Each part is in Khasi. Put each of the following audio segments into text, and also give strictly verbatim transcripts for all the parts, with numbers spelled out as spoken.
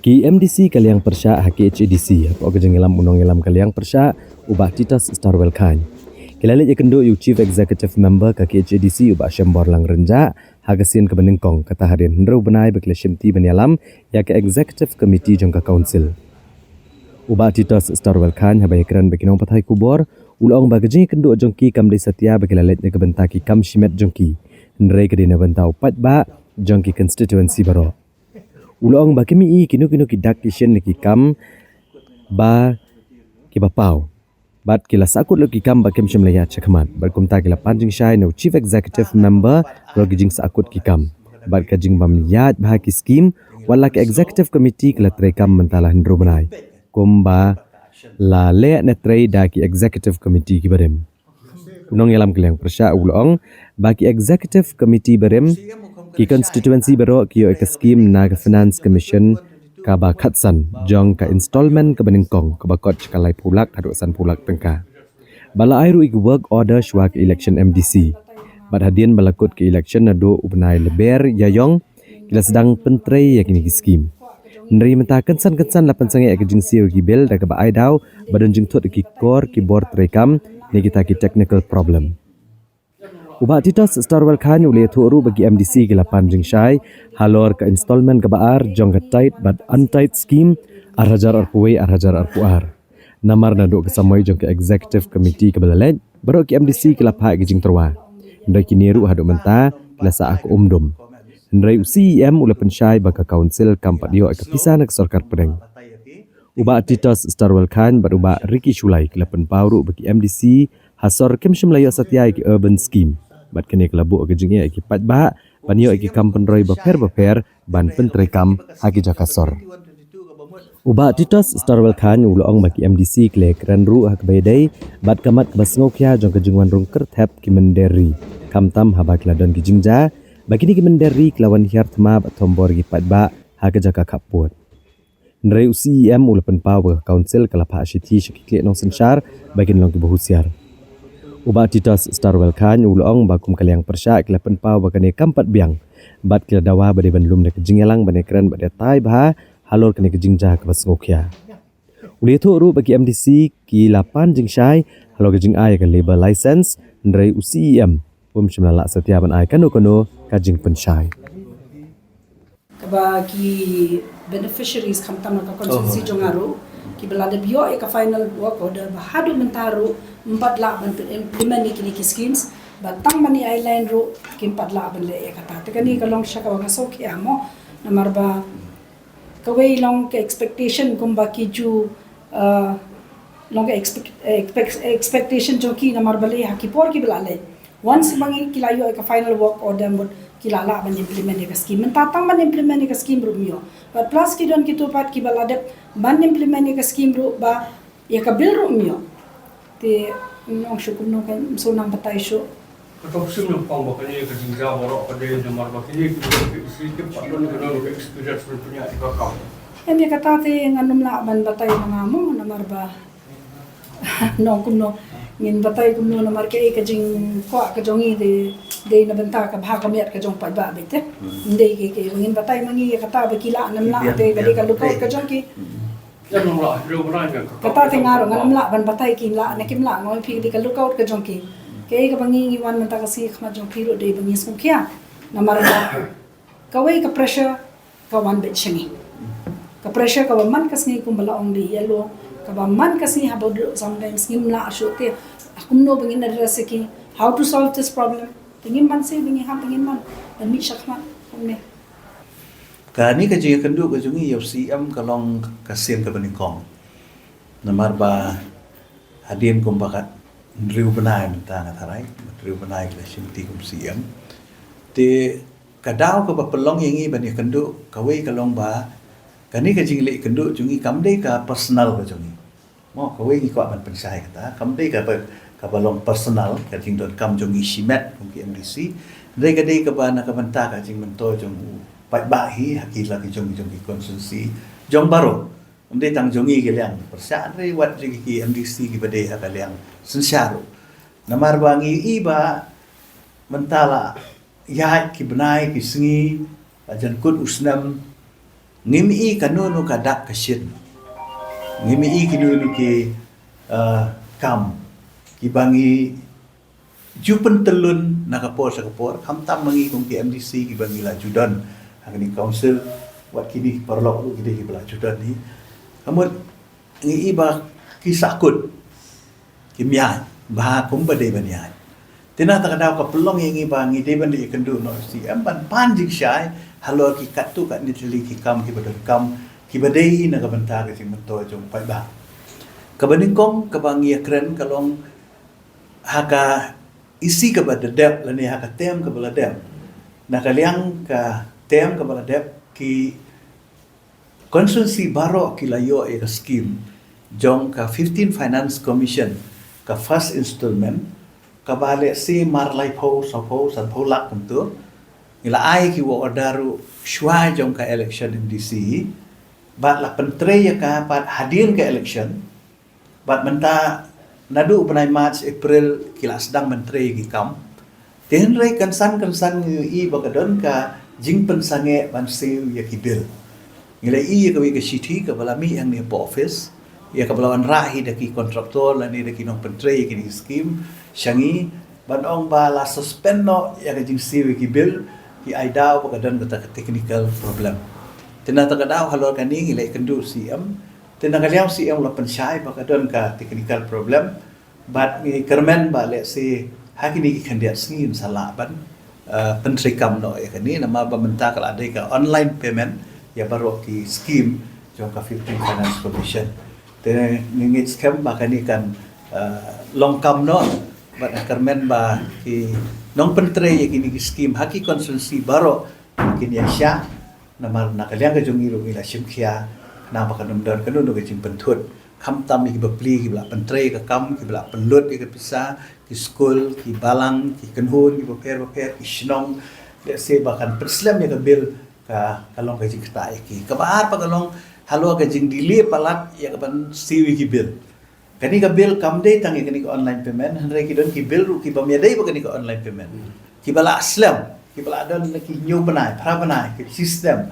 Ki M D C ka liang pyrshah ha K H A D C, hapoh ka jingïalam u nongïalam ka liang pyrshah, u Bah Titus Starwell Chyne. Ki la leit ïakynduh ïa u Chief Executive Member ka K H A D C, u Bah Shembor Langryngja, ha ka sien kaba nyngkong, kata hadien hynriew bnai ba ki la shimti ban ïalam ïa ka Executive Committee jong ka Council. U Bah Titus Starwell Chyne haba ïakren bad ki nongpathai khubor, u la ong ba ka jingïakynduh jong ki kam dei satia ba ki la leit na ka bynta ki kam shimet jong ki, hynrei ka dei na bynta u paidbah jong ki constituency baroh. U la ong ba kim ïohi kino kino ki dak ki shin na ki kam ba kiba paw. Bad ki la sahkut lut ki kam ba kim shym la ïaid shakhmat. Bad kumta ki la pan jingshai na u Chief Executive Member baroh ki jingsahkut ki kam. Bad ka jingbym ïaid bha ki skim, wat la ka Executive Committee ki la treikam mynta la hynriew bnai, kumba la leh ne trei da ki Executive Committee kiba rim. U nongïalam ka liang pyrshah u la ong ba ki Executive Committee barim, ki constituency baroh ki ïoh ïa ka skim na ka Finance Commission kaba khatsan jong ka installment kaba nyngkong, kaba kot sha ka laiphew lak haduh sanphew lak tyngka. Ba la ai ruh ïa ka work order shuwa ka election M D C. Bad hadien ba la kut ka election naduh u bnai Lber ïaïong, ki la sdang pyntrei ïa kine ki skim. Hynrei mynta kynsan kynsan la pynsangeh ïa ka jingsiew ïa ki bill da kaba ai daw ba don jingthut ïa ki kor ki bor treikam ne kita ki technical problem. U Bah Titus Starwell Chyne u la ïathuh ruh ba ki M D C ki la pan jingshai halor ka installment kaba ar jong ka tied bad untied skim, ar hajar arphew wei ar hajar arphew ar. Namar naduh ka samoi jong ka Executive Committee kaba la leit, baroh ki M D C ki la phah ïa ka jingtyrwa. Hynrei kine ruh haduh mynta ki la sah ha ka um dum. Hynrei u C E M u la pynshai ba ka Council kam pat ïoh ïa ka pisa na ka sorkar pdeng. U Bah Titus Starwell Chyne bad u Bah Ricky Shullai ki la pynpaw ruh ba ki M D C ha sor kim shym la ïoh satia ïa ki urban scheme. Bad kane ka la buh ïa ka jingeh ïa ki paidbah ban ïoh ïa ki kam pynroi bapher bapher ban pyntreikam ha ki jaka sor. U Bah Titus Starwell Chyne u la ong ba ki M D C ki la kren ruh ha kaba ïadei bad ka mat kaba sngewkhia jong ka jingwan rung kyrthep ki mynder ri, khamtam haba ki la don ki jingjia ba kine ki mynder ri ki la wan hiar thma bad thombor ïa ki paidbah ha ka jaka khappud. Hynrei u C E M u la pynpaw ba ka Council ka la phah shithi sha ki khlieh nongsynshar ba kin long kiba husiar. U Bah Titus Starwell Chyne u la ong ba kum ka liang pyrshah ki la pynpaw ba kane kam pat biang, bad ki la dawa ba dei ban lum da ka jingïalang ban ïakren bad ïatai bha halor kane ka jingjia kaba sngewkhia. U la ïathuh ruh ba ki M D C ki la pan jingshai halor ka jingai ïa ka labour license, hynrei u C E M um shym la lah satia ban ai kano kano ka jingpynshai. Kaba ki beneficiaries khamtam na ka constituency jong nga ruh, kiba la dep ïoh ïa ka final work order, ba haduh mynta ruh ym pat lah ban implement ïa kine ki schemes, ba tang ban ïa ai line ruh kim pat lah ban leh ïa kata. Te kane ka long sha kaba nga sngewkhia mo, namar ba kawei long ka expectation kumba ki ju, uh, long ka expect, expect, expectation jong ki namar balei ha ki por kiba la leit, once ba ngi ki la ïoh ïa ka final work order mut ki la lah ban implement ïa ka scheme. Mynta tang ban implement ïa ka scheme ruh ym ïoh. Bad plus ki don kito pat kiba la dep ban implement ïa ka scheme ruh ba ïa ka bill ruh ym ïoh. Te nong shu kumno kan shu nang batai shu. Ka tong sim nang pang ba kane ka jingjia baroh ka dei namar ba kine ki, ki, ki, ki pat don ka don ka experience ban pynïaid ka kam. Em, ïa kata te ngan ym lah ban batai ma nga mo namar ba nong kumno ngin batai kumno namar kaei ka jingkwah ka jong ngi dei, dei na bynta ka bha ka miat ka jong paidbah beit te. Ym dei kaei kaei ba ngin batai ma ngi ïa kata ba ki lah ne ym lah te ka dei ka lookout ka jong ki. Kata te nga ruh ngan ym lah ban batai kin lah ne kim lah, nga ong ïa phi ka dei ka lookout ka jong ki. Kaei kaba ngi ngi wan mynta ka sngi ha khmat jong phi ruh dei ba ngi sngewkhia. Namar ba kawei ka pressure ka wan beit sha ngi. Ka pressure kaba man ka sngi kumba la ong dei ïa lo, kaba man ka sngi haba duh sometimes ngim lah shuh te kumno ba ngin address ïa ki, how to solve this problem. Te ngim man shuh ba ngi hap ba ngin man ban mih sha khmat kumne. Kane ka jingïakynduh ka jong ngi ïa u C E M ka long ka sien kaba nyngkong. Namar ba hadien kumba ka hynriew bnai mynta nga tharai, hynriew bnai ki la shimti kum C E M. Te ka daw kaba pynlong ïa ngi ban ïakynduh kawei ka long ba kane ka jingleh kynduh jong ngi kam dei ka personal ka jong ngi. Mo, kawei ngi kwah ban pynshai kata, kam dei kaba, kaba long personal, ka jingdonkam jong ngi shimet kum ki M D C. Hynrei ka dei kaba na ka bynta ka jingmyntoi jong u paidbah hi ha ki la ki jong, jong ki constituency jong baroh. Ym dei tang jong ngi ki liang pyrshah, hynrei wat jong ki M D C kiba dei ha ka liang synshar ruh. Namar ba ngi i ba mynta la ïaid ki bnai ki sngi, la jan kut u snem, Ngim i kano kano ka dak ka shin. Ngim i kino kino ki, uh, kam kiba ngi ju pyntyllun na ka por sha ka por, khamtam ma ngi kum ki M D C kiba ngi la ju don ha kane ka council, wat kine ki paralok ruh ki dei kiba la ju don hi. Ka mut ngi i ba ki sahkut, ki ïaid bha kumba dei ban ïaid. Te na kata ka daw ka pynlong ïa ngi ba ngi dei ban ïakynduh noh C M ban pan jingshai halor ki katto katne tylli ki kam kiba donkam kiba dei na ka bynta ka jingmyntoi jong u paidbah. Kaba nyngkong kaba ngi ïakren ka long ha ka isi kaba da dep lane ha ka term kaba la dep. Na ka liang ka term kaba la dep, ki constituency baroh ki la ïoh ïa ka scheme jong ka fifteen Finance Commission, ka first installment, kaba lehse mar laiphew, sawphew, sanphew lak kumto. Ngi la ai ki work order ruh shuwa jong ka election M D C, bad la pyntrei ïa ka pat hadien ka election. Bad mynta naduh bnai March, April ki la sdang ban trei ki kam. Te hynrei kynsan kynsan ngi i ba ka don ka jingpynsangeh ban siew ïa ki bill. Ngi la i ïa kawei ka shithi kaba la mih hangne hapoh office, ïa kaba la wanrah hi da ki contractor lane da ki nongpyntrei ïa kine ki scheme sha ngi, ban ong ba la suspend noh ïa ka jingsiew ïa ki bill, ki ai daw ba ka don kata ka technical problem. Te na kata ka daw halor kane ngi la ïakynduh C M. Te na ka liang C M la pynshai ba ka don ka technical problem. Bad ngi kyrmen ba lehse ha kine ki khyndiat sngi yn sa lah ban, uh, pyntreikam noh ïa kane, namar ba mynta ka la dei ka online payment ïa baroh ki scheme jong ka fifteen Finance Commission. Te ngi ngeit skhem ba kane kan, uh, long kam noh. Bad ngi kyrmen ba ki nongpyntrei ïa kine ki scheme ha ki constituency baroh kin ïa shah. Namar na ka liang ka jong ngi ruh ngi la shim khia, na ba kan ym don kano kano ka jingpynthut. Khamtam ïa ki bapli kiba la pyntrei ka kam, kiba la pynlut ïa ka pisa, ki skul, ki balang, ki kynhun, kiba pher bapher, ki shnong. Lehse ba kan pynslem ïa ka bill ka, ka long ka jingktah ïa ki. Kaba ar pat ka long halor ka jingdelay palat ïa ka ban siew ïa ki bill. Kane ka bill kam dei tang ïa kane ka online payment, hynrei ki don ki bill ruh ki bym ïadei bad kane ka online payment. Hmm. Kiba la slem, kiba la don na ki hynñiew bnai, phra bnai, ki system.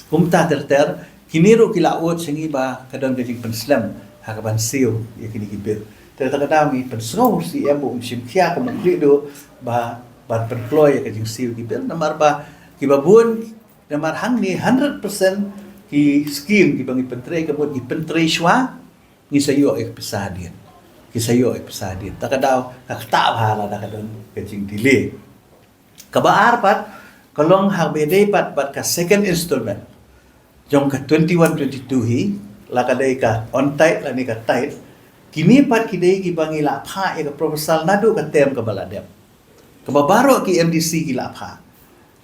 Kumta ter ter, kine ruh ki la ud sha ngi ba ka don ka jingpynslem ha ka ban siew ïa kine ki bill. Te kata ka daw ngi pynsngew C M ba un shim khia ka mukli duh ba ban pynkloi ïa ka jingsiew ki bill. Namar ba kiba bun, namar hangne hundred percent ki scheme kiba ngi pyntrei ka mut ngi pyntrei shuwa, ngi sa ïoh ïa ka pisa hadien. Ki sa ïoh ïa ka pisa hadien. Ta ka daw ka ktah bha lada ka don ka jingdelay. Kaba ar pat ka long ha ba dei pat bad ka second installment jong ka twenty-one twenty-two hi, la ka dei ka on tide lane ka tide. Kine pat ki dei kiba ngi la phah ïa ka proposal naduh ka term kaba la dep. Kaba baroh ki M D C ki la phah.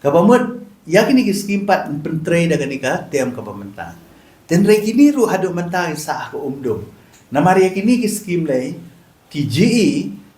Kaba mut ïa kine ki scheme pat yn pyntrei da kane ka term kaba mynta. Hynrei kine ruh haduh mynta ki sah ha ka umdum. Namar ïa kine ki scheme lei, ki G E,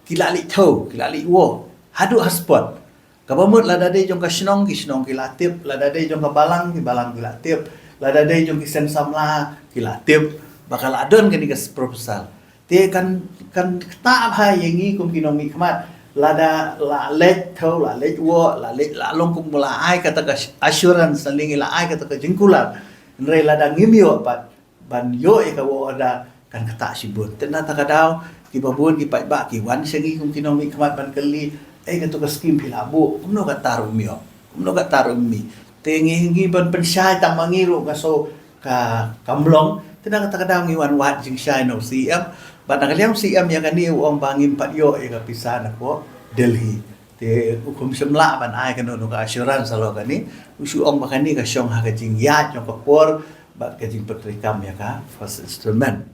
ki la leit thew, ki la leit wah haduh ha spot. Kaba mut lada dei jong ka shnong, ki shnong ki la tip, lada dei jong ka balang, ki balang ki la tip, lada dei jong ki seng samla ki la tip ba ka la don kane ka proposal. Te kan, kan ktah bha ïa ngi kum ki nongmihkhmat. Lada la leit thew, la leit wah, la leit, la long kum la ai kata ka assurance, la ngi la ai kata ka jingkular. Hynrei lada ngim ïoh pat ban ïoh ïa ka work order, kan ktah shibun. Te na kata ka daw kiba bun ki paidbah ki wan sha ngi kum ki nongmihkhmat ban kylli, "Ei, kato ka scheme phi la buh, kumno katta ruh ym ïoh, kumno katta ruh ym mih?" Te ngi, ngi ban pynshai tang ma ngi ruh ka so ka, kam long. Te na kata ka daw ngi wan wad jingshai na u C M. Bad na ka liang u C M ïa kane u ong ba ngim pat ïoh ïa ka pisa na ka Delhi. Te u kum shym lah ban ai kano kano ka assurance halor kane. U shu ong ba kane ka shong ha ka jingïaid jong ka por bad ka jingpyntreikam ïa ka first installment.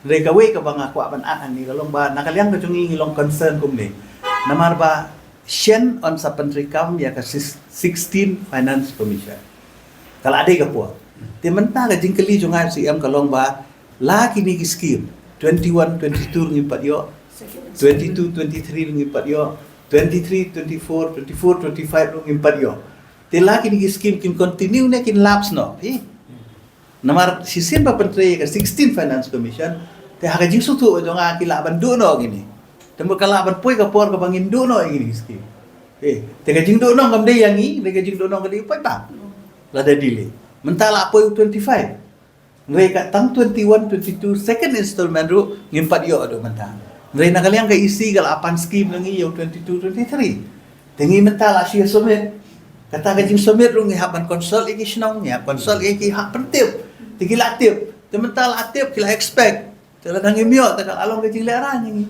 Hynrei kawei kaba nga kwah ban add hangne ka long ba na ka liang ka jong ngi ngi long concern kumne. Namar ba shen yn sa pyntreikam ïa ka sis-, sixteen Finance Commission. Ka la dei ka por. Te mynta ka jingkylli jong nga ïa u C M ka long ba la kine ki scheme twenty-one twenty-two ruh ngim pat ïoh, twenty-two twenty-three ruh ngim pat ïoh, twenty-three twenty-four, twenty-four twenty-five ruh ngim pat ïoh. Te la kine ki scheme kin continue ne kin lapse noh. Hi. Namar shisien ba pyntrei ïa ka sixteen Finance Commission, te ha ka jingsngewthuh jong nga ki lah ban duh noh kine. Te mut ka lah ban poi ka por kaba ngin duh noh ïa kine ki scheme. Eh, te ka jingduh noh kam dei ïa ngi, te ka jingduh noh ka dei pat ba lada delay. Mynta la poi u twenty-five. Hynrei ka tang twenty-one, twenty-two, second installment ruh ngim pat ïoh haduh mynta. Hynrei na ka liang ka E C ka la pan scheme na ngi ïa u twenty-two, twenty-three. Te ngi mynta la shu submit. Kata ka jingsubmit ruh ngi hap ban consult ïa ki shnong, ngi hap consult ïa ki hap pyntip. Te ki la tip. Te mynta la tip ki la expect. Te lada ngim ïoh te ka la long ka jinglehrain ïa ngi.